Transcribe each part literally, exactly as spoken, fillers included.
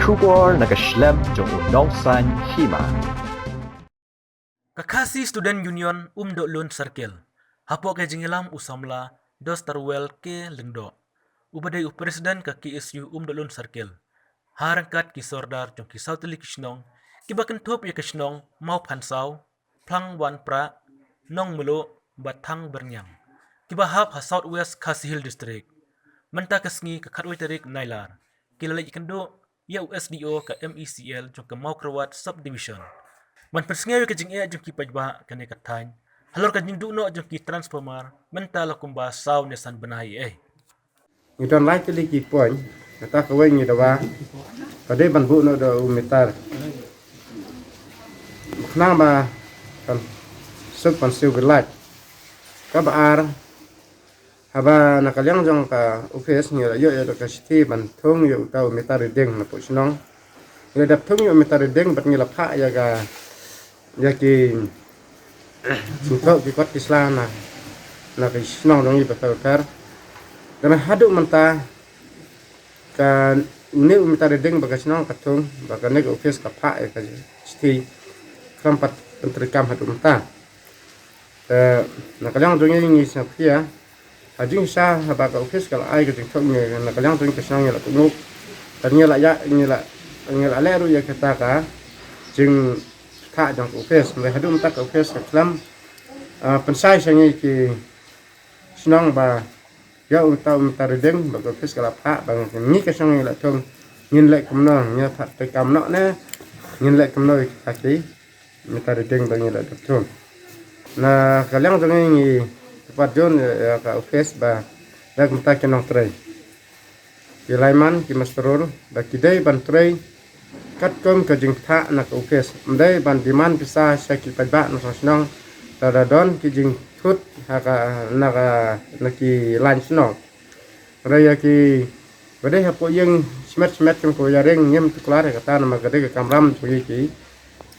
Khubor na ka shlem jong u nongsan hima. Ka Khasi Student Union Umdohlun Circle, hapoh ka jingïalam u samla Doctor Well K Lyngdoh, uba dei u president ka K S U Umdohlun Circle, ha ryngkat ki sordar jong ki saw tylli ki shnong, kiba kynthup ïa ka shnong Mawphansaw, Phlangwanprah, Nongmluh bad Thangbyrniang, kiba hap ha South West Khasi Hills District. Mynta ka sngi ka khatwei tarik Nailar, ki la leit ïakynduh ïa u S D O ka M E C L jong ka Mawkyrwat Subdivision, ban pynsngew ïa ka jingeh jong ki paidbah kane ka thaiñ halor ka jingduh noh jong ki transformer mynta la kumba saw ne san bnai ei. Ngi don lai tylli ki point. Kata kawei ngi dawa ba dei ban buh noh da u meter, khnang ba kan suk ban siew ki light. Kaba ar, haba na ka liang jong ka office ngi la ïoh ïa ka shithi ban thung ïa uta u meter reading napoh shnong. Ngi la dep thung ïa u meter reading bad ngi la phah ïa ka, ïa ki sngewthuh ki kot ki sla na, na ki shnong jong ngi bapher bapher. Te haduh mynta ka, une u meter reading ba ka shnong ka thung, ba kane ka office ka phah ïa ka shithi, khlem pat pyntreikam haduh mynta. Te na ka liang jong ngi ngi sngewkhia, ha jingshisha haba ka office ka la ai ka jingthoh ngi, na ka liang jong ngi ka shnong ngi la kohnguh. Te ngi la ïa, ngi la, ngi la leh ruh ïa kata ka jingthoh jong ka office. Hynrei haduh mynta ka office ka khlem, ah, pynshai sha ngi ki shnong ba ïa uta u meter reading ba ka office ka la phah ba ngi ka shnong ngi la thung, ngin leh kumno, ngi la phah te kam noh ne ngin leh kumno ïa kita ki meter reading ba ngi la dep thung. Na ka liang jong ngi ngi kyrpad jur ïa ka office ba da kumta ki nongtrei, ki lineman, ki muster roll, ba ki dei ban trei katkum ka jingthoh na ka office. Ym dei ban demand pisa sha ki paidbah nongshong shnong lada don ki jingthut ha ka, na ka, na ki line shnong. Hynrei ïa ki ba dei hapoh ïing shimet shimet kum ko ïaring ngim tuklar ïa kata namar ka dei ka kamram jong ngi ki,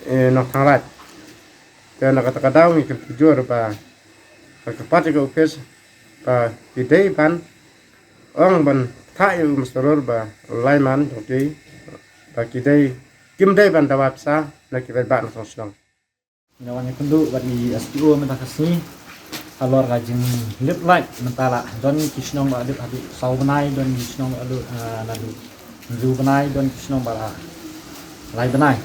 eh, nongthanglait. Te na kata ka daw ngi kyntu jur ba ka kyrpad ïa ka office ba ki dei ban ong ban thoh ïa u muster roll bad u lineman jong ki ba ki dei, kim dei ban dawa pisa na ki paidbah nongshong shnong. Ngi wan ïakynduh bad i S D O mynta ka sngi halor ka jinglip light mynta la don ki shnong ba la lip haduh saw bnai, don ki shnong ba la lip, ah, naduh hynriew bnai, don ki shnong ba la lai bnai.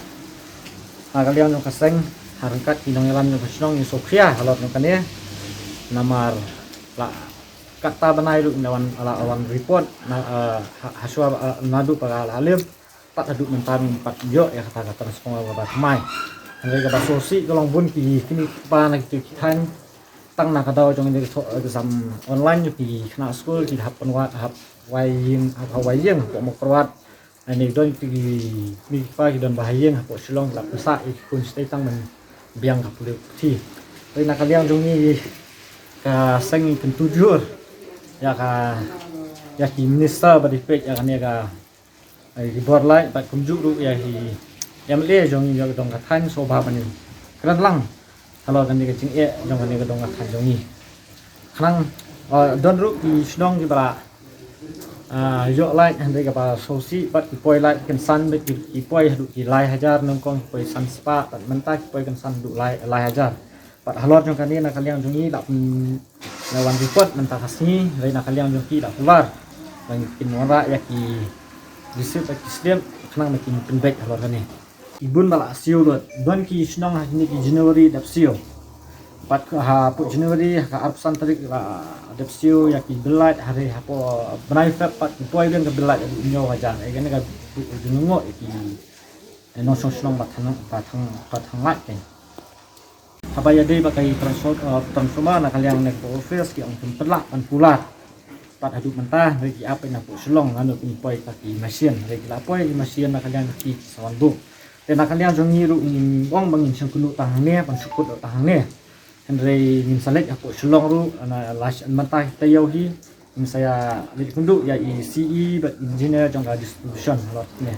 Ha ka liang jong ka seng, ha ryngkat ki nongïalam jong ka shnong ngi sngewkhia halor jong kane. Namar la katto bnai ruh ngi la wan, la wan report na, ah, ha, hashwa, ah, naduh ba ka la lip. Pat haduh mynta ngim pat ïoh ïa kata ka transformer kaba thymmai. Hynrei kaba sngewsih ka long bun ki kmie ki kpa na kito ki thaiñ, tang na ka daw jong kine ki thoh exam online, ki khynnah skul ki hap pynwai, hap wai ïing, hap wai ïing hapoh Mawkyrwat. Hynrei don kito ki kmie ki kpa ki don ba ha ïing hapoh Shillong, ki la pynsah ïa ki khun shatei tang ban biang ka pule puthi. Hynrei na ka liang jong ngi ka seng ngi kyntu jur ïa ka, ïa ki minister ba dei peit ïa kane ka, ïa ki bor light bad kumjuh ruh ïa ki M L A jong ngi, ïa ka dong ka thaiñ, sngewbha ban kren lang halor kane ka jingeh jong kane ka dong ka thaiñ jong ngi. Khnang, ah, don ruh ki shnong kiba la, ah, ïoh light hynrei kaba sngewsih bad ki poi light kynsan bad ki, ki poi haduh ki lai hajar, nyngkong ki poi san spah bad mynta ki poi kynsan haduh lai, lai hajar. Bad halor jong kane na ka liang jong ngi la pyn, la wan report mynta ka sngi, hynrei na ka liang jong ki la kular ba kin wanrah ïa ki receipt bad ki slip khnang ba kin pynbeit halor kane. Ki bun ba la siew lut, don ki shnong ha kine ki January dep siew. Bad hapoh January ha ka arphew san tarik la dep siew ïa ki bill light, hynrei hapoh bnai Feb pat ki poi biang ka bill light haduh hynñiew hajar. Ïa kane ka dei ka jinglyngngoh ïa ki nongshong shnong ba thang, ba thang, ba thang light kane. Haba ïadei bad ka transfor-, eh, transformer na ka liang ne ka office ki ong kim pat lah ban kular. Pat haduh mynta hynrei ki ap na hapoh Shillong lano kin poi ka ki machine, hynrei ki la poi ki machine na ka liang ki sa wan buh. Te na ka liang jong ngi ruh ngim ong ba ngin shong kynduh tang hangne, ban shu kut tang hangne. Hynrei ngin sa leit hapoh Shillong ruh, na la shi-, mynta taïew hi ngin sa ïa leit kynduh ïa i C E bad engineer jong ka distribution halor ne.